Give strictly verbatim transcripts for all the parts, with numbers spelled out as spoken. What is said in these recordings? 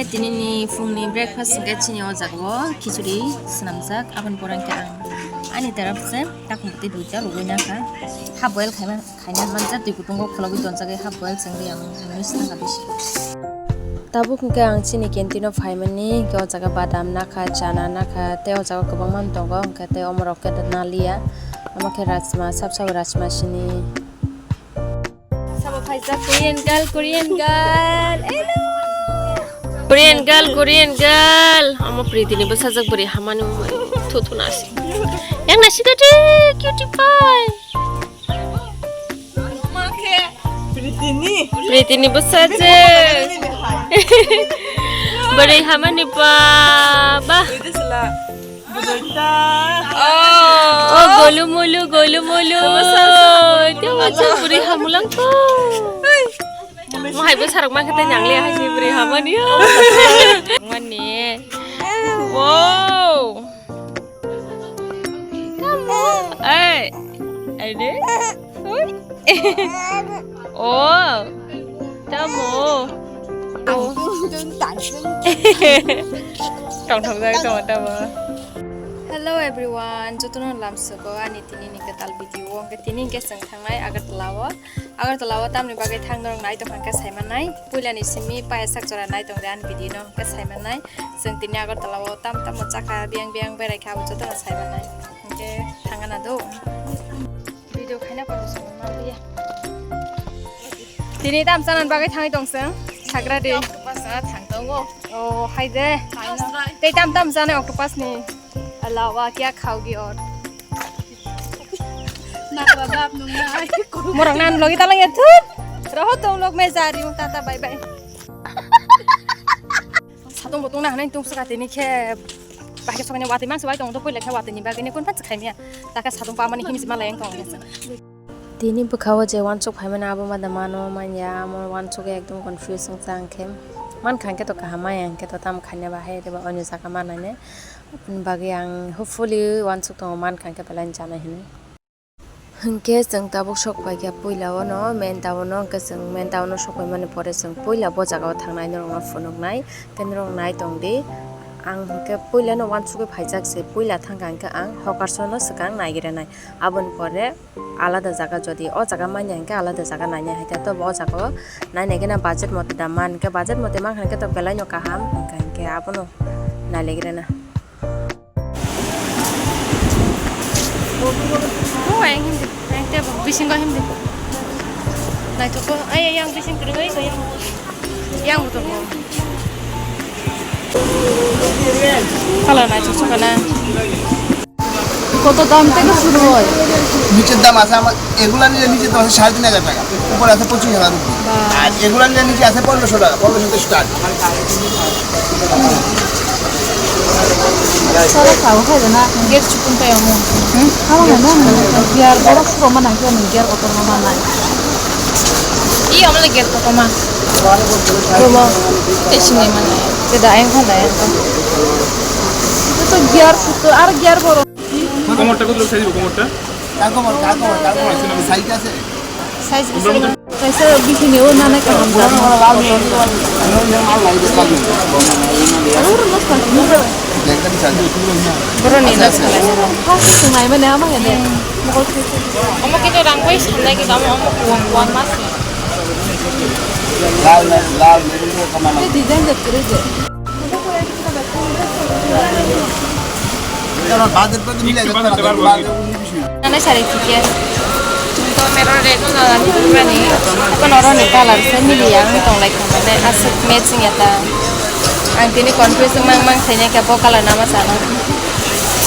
Tini ni phung ni breakfast hwnkhe chini o jaga o khichuri swnamjak, aboni pore hwnkhe ang ani taraf se takhum twi duita rwgwi nakha. Half boil khaima, khaina manjak, twi kutung o kholobwi tonjak, half boil chwngwi ang nui swnamkha bisi. Tabuk hwnkhe ang chini canteen o phaimani, hwnkhe o jaga badam nakha, chana nakha, tei o jaga kwbangma tongo, hwnkhe tei omorok khe naliya, omo khe rajma, sab sabo rajma sini. Sabo phaijak Korean girl, Korean girl. Hello. Korean girl, Korean girl. Omo Priti ni bwsajak bwrwi hamani thuthu nasi. Yang nasi kati cutie pie. Priti ni. Priti ni bwsajak. Bwrwi hamani baba. Oh, golu molu, golu molu. Tei wacha bwrwi hamulang ko. Mo hai bwsarok mankhe tei nangliya hai se bwrwi hamani. Mani. Wow. Tamo. Ai. Ai de. Oh. Tamo. Tongthokjak tongo tamo. Hello everyone, jotono lamsogo ani tini ni kwtal video. Hwnkhe tini hwnkhe chwng thangnai Agartala o. Agartala o tamni bagwi thang norok nai tongkha hwnkhe saimanai. Puila ni simi paya sak jora nai tongdi ani video no hwnkhe saimanai. Chwng tini Agartala o tam tamo chakha, biyang biyang berai kha, abo jotono saimanai. Hwnkhe thangana do. Video khaina kono songwi manliya. Tini tam chanan bagwi thangwi tong chwng. Sagra de. Octopus na thang tongo. Oh, hai de. Tei tam tam chana octopus ni. Alawa kya khaogi aur? Nakra dap nung na. Morok nan logi talang ya thut. Roho tong lok me ja rahi hu, tata bye bye. Satung butung na hanai tung saka tini khe. Bahai sokani watwi mangsa bai tong to puila khe watwi ni bagwi ni kun phan khaimya. Taka satung pa mani himsi malai ang tong. Tini bwkha o je wansuk phaimani abo ma da mano manya, amo wansuk ekdom confuse wngsa ang khe. Mankha ang khe to kaham maya ang khe to tamo khaina bahai eba onyo jaga manani. Aboni bagwi ang hopefully wansuk tongo mankha ang khe belai chana hinwi. Hwnkhe chwng tabuk sok paikha puila o no main town o, hwnkhe chwng main town o sok paimani pore chwng puila bo jaga o thangnai norokno phunuknai, tei norok nai tongdi. Ang hwnkhe puila no wansugwi phaijak se, puila thangkha hwnkhe ang hokar sono swkang naigirinai, aboni pore alada jaga, jodi o jaga manya hwnkhe alada jaga nainai hai khe, tobo o jaga o nainai gana budget mote da man hwnkhe, budget mote mankha hwnkhe to belai no kaham, hwnkha hwnkhe abono nailegrena. O, ayang himdi, ayang tebo bisingo himdi. Naithogo, ay, ay, yang bising kwrwngwi, yang, yang butogo. Kalar naithok sokana. কত দাম থেকে শুরু হয়? নিচের দাম আছে আমার, এগুলা নিলে নিচের দাম আছে সাড়ে তিন হাজার টাকা, উপরে আছে পঁচিশ হাজার রুপি। আর এগুলা নিলে নিচে আছে পনেরোশো টাকা, পনেরোশো থেকে স্টার্ট। সারা খাওয়া খাই না, গেট চুকুন তাই আমার। হুম? খাওয়া হয় না, গিয়ার বড় শুরু আমার নাকি, আমি গিয়ার কত আমার নাই। ই আমার গেট কত মা? Roma. Te sini mana? Te da ayang khan da ayang khan. Itu to gear suto, ar gear boro. কোমরটা কত সাইজ, কোমরটা? কার কোমর, কার কোমর, কার কোমর? সাইজ আছে? Size bisa. Kaisa bikini o nana kaham da. Boro ni na salai. First sungai mane ama hene. Omo kito rang bai sanai kito omo, omo kuam kuam mas. Lal, lal, lal, lal, lal. Design da kere je. Chalo, budget to mile jata na, budget. Nana sari thik ya. To mero rate no nana thik mani. Ko noro ni color se mili ya, ang tong lai khamane asuk matching ya ta. Ang tini confuse mang mang thai ne kya bo color nama sana.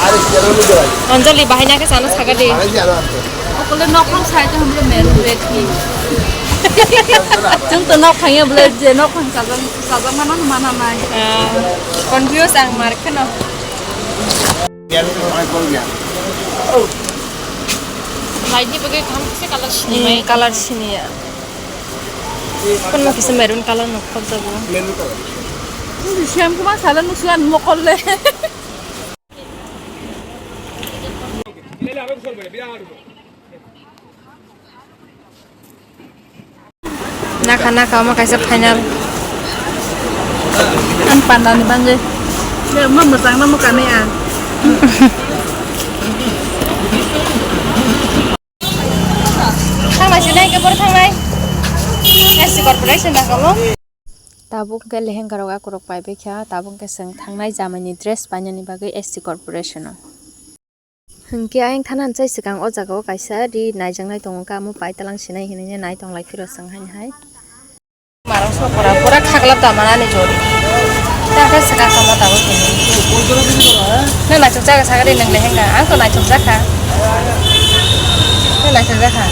Are sero ni jai. Anjali bahai na ke sana saga de. Are jai. Okole nok phang sai to hamle meru red ni. Chung to nok phang ya bole je nok phang sajang sajang mana mana nai. Confuse ang mar kheno. Light ni bagwi kaham kisa color sini mai. Color sini ya. Kono kisa maroon color no khok jago. Maroon color. Siyam kuma sala nusuan mokol le. Nakha nakha omo kaisa final. Panda ni bagwi. Mo mwchang no mwkha nai ang. Thangnai se nai ke bor thangnai. S C corporation na kamo. Tabuk ke lehengarok akurok paibai kha, tabuk ke chwng thangnai jamaini dress painani bagwi S C corporation o. Hinkhe ayang thana hwnchai swkang o jaga o kaisa ri naijaknai tongo, kamo paitalang sinai hinwi nai tong lai phiro chwng haino hai. Marok sokora pura khakla tama nani jori. Ta khe swkang tama tabuk hinwi. Nang naithok jaga sagari nang lehenga, ang to naithok jakha. Nang naithok jakha.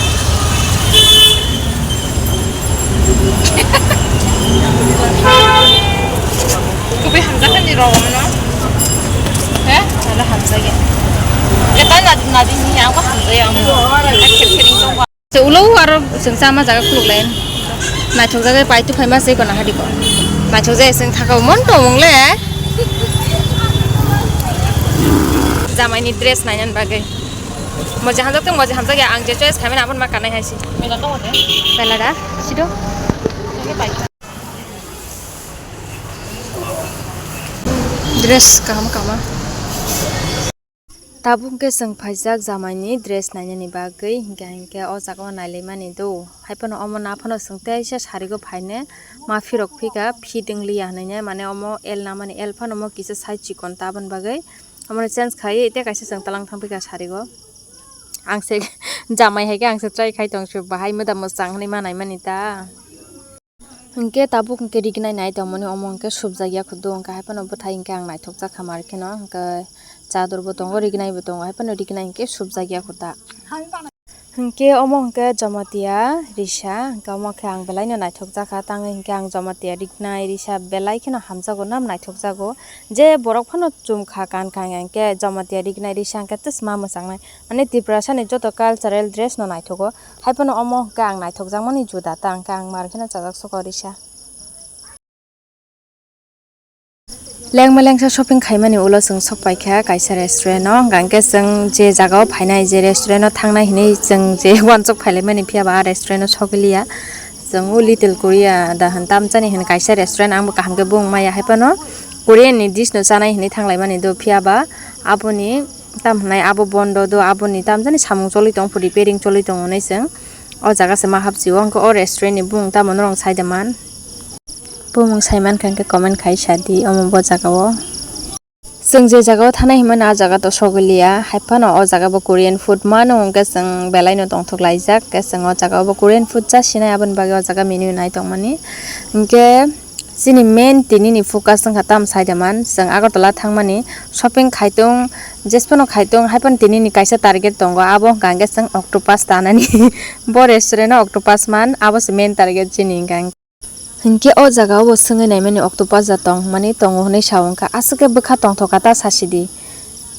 Kubui hamjakha ni rw no? He? Ala hamjakya. Eta nadi nadi ni ang ko hamjakya ang. Khir khiring tong. Se ulo aro sengsa ma jaga khuluk lai. Naithok jaga pai tu phaima se kono hadi ko. Naithok jaga seng thaka mon to mong le. Jamai ni dress nainan bagwi. Moja hamjak tong moja hamjakya ang je choice khaimani abon ma kanai hai se. Mela tong de. Mela da. Sido. Dress kaham kama. Tabuk hwnkhe chwng phaijak jamaini dress nainani bagwi, hinkhe hinkhe o jaga o nailaimani do. Haiphano omo naphano chwng teisa sarigo phaine ma phirok phika, fit wngliya hwnwi mane omo L namani, L phano omo kisa size chikon ta aboni bagwi omono change khai tei kaisa chwng twlang thang phika sarigo. Ang se jamai hai khe ang se try khai tong se bahai moda mwchang hwnwi ma naimani ta. Hinkhe tabuk hinkhe rignai nai tongmani omo hinkhe subjak ya khudu hinkhe haiphano bwthai hinkhe ang naithok jak kha mar kheno hinkhe chador bo tongo rignai bo tongo haiphano rignai hinkhe subjak ya khuda. Hinkhe omo hinkhe Jamatia risa hinkhe omo khe ang belai no naithok jak kha tangwi hinkhe ang Jamatia rignai risa belai kheno hamjago nam naithok jago je borok phano chum kha kan kha hinkhe Jamatia rignai risa hinkhe twsma mwchangnai mane Tiprasa ni joto cultural dress no naithogo. Haiphano omo hwnkhe ang naithokjakmani juda ta hwnkhe ang mar kheno chajak soko risa. Lengma lengsa shopping khaimani ulo chwng sok paikha kaisa restaurant o, hwnkhe chwng je jaga o phainai je restaurant o thangnai hinwi chwng je uansuk phailaimani phiya ba a restaurant o sogwliya. Chwng o Little Korea da hwn tamjani hwn kaisa restaurant ang bo kaham khe bung maya haiphano Korean ni dish no chanai hinwi thanglaimani do phiya ba aboni tam hwnai abo bondo do aboni tamjani samung choli tong repairing choli tongo hinwi chwng. O jaga se ma hapsi o, hwnkhe o restaurant ni bumung tamo norok sai de man? Bumung sai mankha hwnkhe comment khai sa di omo bo jaga o. Chwng je jaga o thanai hinmani a jaga to sogwliya, haiphano o jaga bo Korean food mano hwnkhe chwng belai no tongthok laijak, hwnkhe chwng o jaga o bo Korean food cha sinai aboni bagwi o jaga menu nai tongmani. Hwnkhe chini main tini ni focus wngkha tamo sai de man, chwng Agartala thangmani shopping khai tong, jesphano khai tong, haiphano tini ni kaisa target tongo, abo hwnkha hwnkhe chwng octopus tanani. Bo restaurant o octopus man, abo se main target chini hwnkha hwnkhe. Hwnkhe o jaga o bo swngwi naimani octopus da tong hwnmani tongo hwnwi sa wngkha, aswk khe bwkha tongthok kha ta sasi di.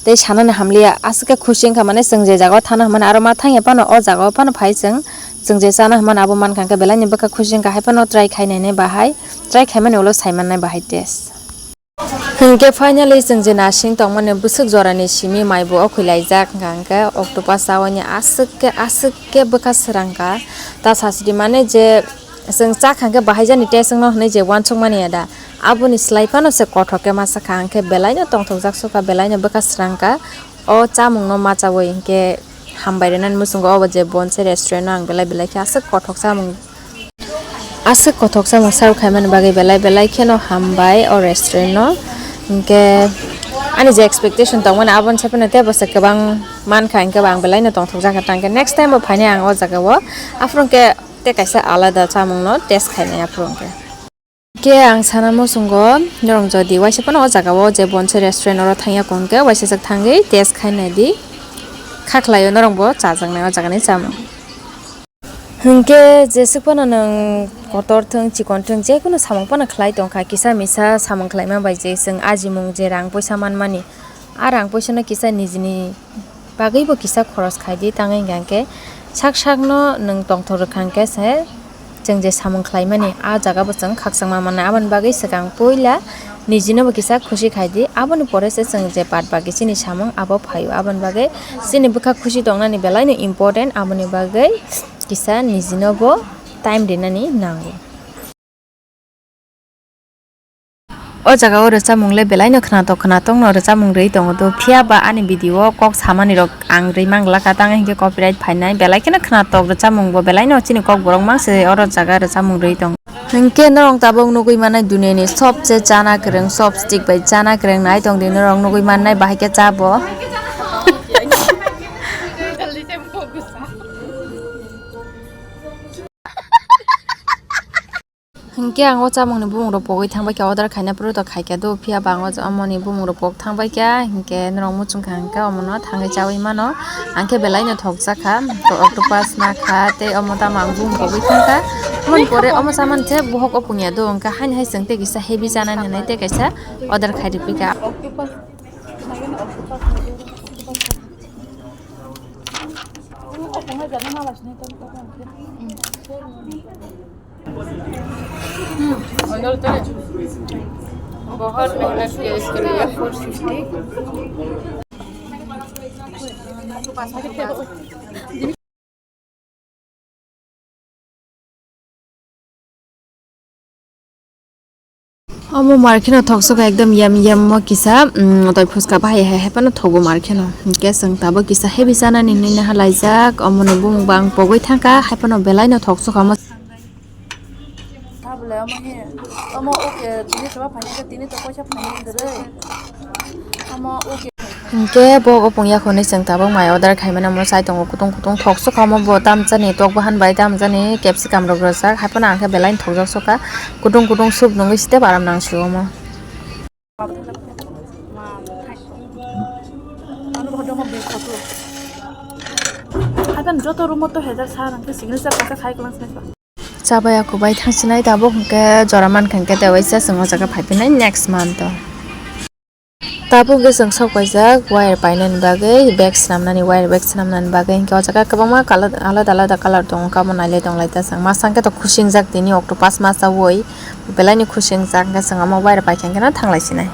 Tei sanani hamliya, aswk khe khusi wngkha, mane chwng je jaga o thana hwnmani aro ma thangya phano o jaga o phano phai chwng, chwng je chana hwnmani abo mankha, hwnkhe belai ni bwkha khusi wngkha, hai phano try khai nainai bahai, try khai mani ulo sai mannai bahai taste. Hwnkhe finally chwng je nasing tongmani bwswk jorani simi mai bo o khwi laijak, hwnkha hwnkhe octopus chaui ni aswk khe, aswk khe bwkha swrang kha, ta sasi di mane je. Chwng cha kha hwnkhe bahai jani taste wngno hwnwi je uansukmani ya da, aboni slai phano se kothok khe ma cha kha, hwnkhe belai no tongthokjak sukha, belai no bwkha swrang kha. O chamung no ma chaui hwnkhe hambai rwnani muchungo, obo je Bonse restaurant no ang belai belai khe aswk kothok chamung, aswk kothok chamung serve khaimani bagwi belai belai kheno hambai o restaurant no. Hwnkhe ani je expectation tongmani aboni sai phano teibo se kwbang mankha, hwnkhe bo ang belai no tongthokjak kha, tangkhe next time bo phainai ang o jaga o, aphuru hwnkhe. Tei kaisa alada chamungno taste khainai aphuru hwnkhe. Khe ang sana muchungo norok jodi waisa phano o jaga o je Bonse restaurant oro thangya kho hwnkhe waisa jak thangwi taste khainai di. Kha khlaio norok bo chajaknai o jagani chamung. Hwnkhe jeswk phano nwng kotor thwng chikon thwng jekunu samung phano khlai tongkha, kisa misa samung khlaima bai je chwng ajimung je rang puisa manmani. A rang puisano kisa nijini bagwibo kisa khoros khaidi, tangwi hwnkha hwnkhe sak sakno nwng tongthok rwkha hwnkhe se chwng je samung khlaimani a jagabo chwng khakchangma mannai. Aboni bagwi swkang puila nijinobo kisa khusi khaidi, aboni pore se chwng je baad baki chini samung abo phaio. Aboni bagwi chini bwkha khusi tongnani belaino important, aboni bagwi kisa nijinobo time rinani nango. O jaga o rwchapmung le belai no khwnatok khwnatok no rwchapmung rwi tongo do, phiya ba ani video o kok samani rok ang rwi mangla ka, tang hinkhe copyright phainai, belai kheno khwnatok rwchapmung bo belai no chini kok borok mang se oro jaga rwchapmung rwi tongo. Hinkhe norok tabuk nugwi mannai duniani sobse chana kwrwng, chopstick bai chana kwrwng nai tong di norok nugwi mannai bahai khe cha bo. Hinkhe ang o chamungni bumung rok pogwi thang bai kha, order khaina phuru to khai kha do, phiya ba ang o, omoni bumung rok pok thang bai kha, hinkhe norok muchung kha hinkhe omono thangwi chawi mano, ang khe belai no thok jak kha, octopus ma kha tei omo tamo ang bumung pogwi thang kha, omoni pore omo chamani je bohok opung ya do, hinkhe haini hai chwng tei kisa heavy chanani hinwi tei kaisa order khai rwphi kha. बहुत मेहनत किया इसके लिए। Omo mar kheno thok sokha ekdom yam yam mo kisa, mm, tei phuska bahai hai hai phano thogo mar kheno. Hinkhe chwng tabuk kisa heavy chanani hinwi nahalaijak, omono bumung bo ang pogwi thangkha, hai phano belai no thok sokha omo. Tabule omo he, omo oke, tini soba phainai khe tini to poisa phainai kwrwi. Omo oke. Hinkhe bo opung yakhorni chwng tabuk mai order khaimani omo chai tongo, kutung kutung thok sokha omo bo tamjani tok bahan bai tamjani capsicum rok rwjak, hai phano ang khe belai thokjak sokha, kutung kutung soup nungwi step aram nang sio omo. Hai phano joto room o to hejar sa nang khe signature kaisa khai kwlang sinai. Chabaya kubai thangsinai tabuk hinkhe jora mankha hinkhe tei waisa chwng o jaga phaiphinai next month o. Tabuk hinkhe chwng sok paijak wire painani bagwi, bag swnamnani, wire bag swnamnani bagwi hinkhe o jaga kwbangma color, alada alada color tongo, omo nailai tonglaijak chwng. Masa hinkhe to khusingjak tini octopus ma chaui, belaini khusingjak hinkhe chwng omo wire paikha hinkhe no thanglaisinai.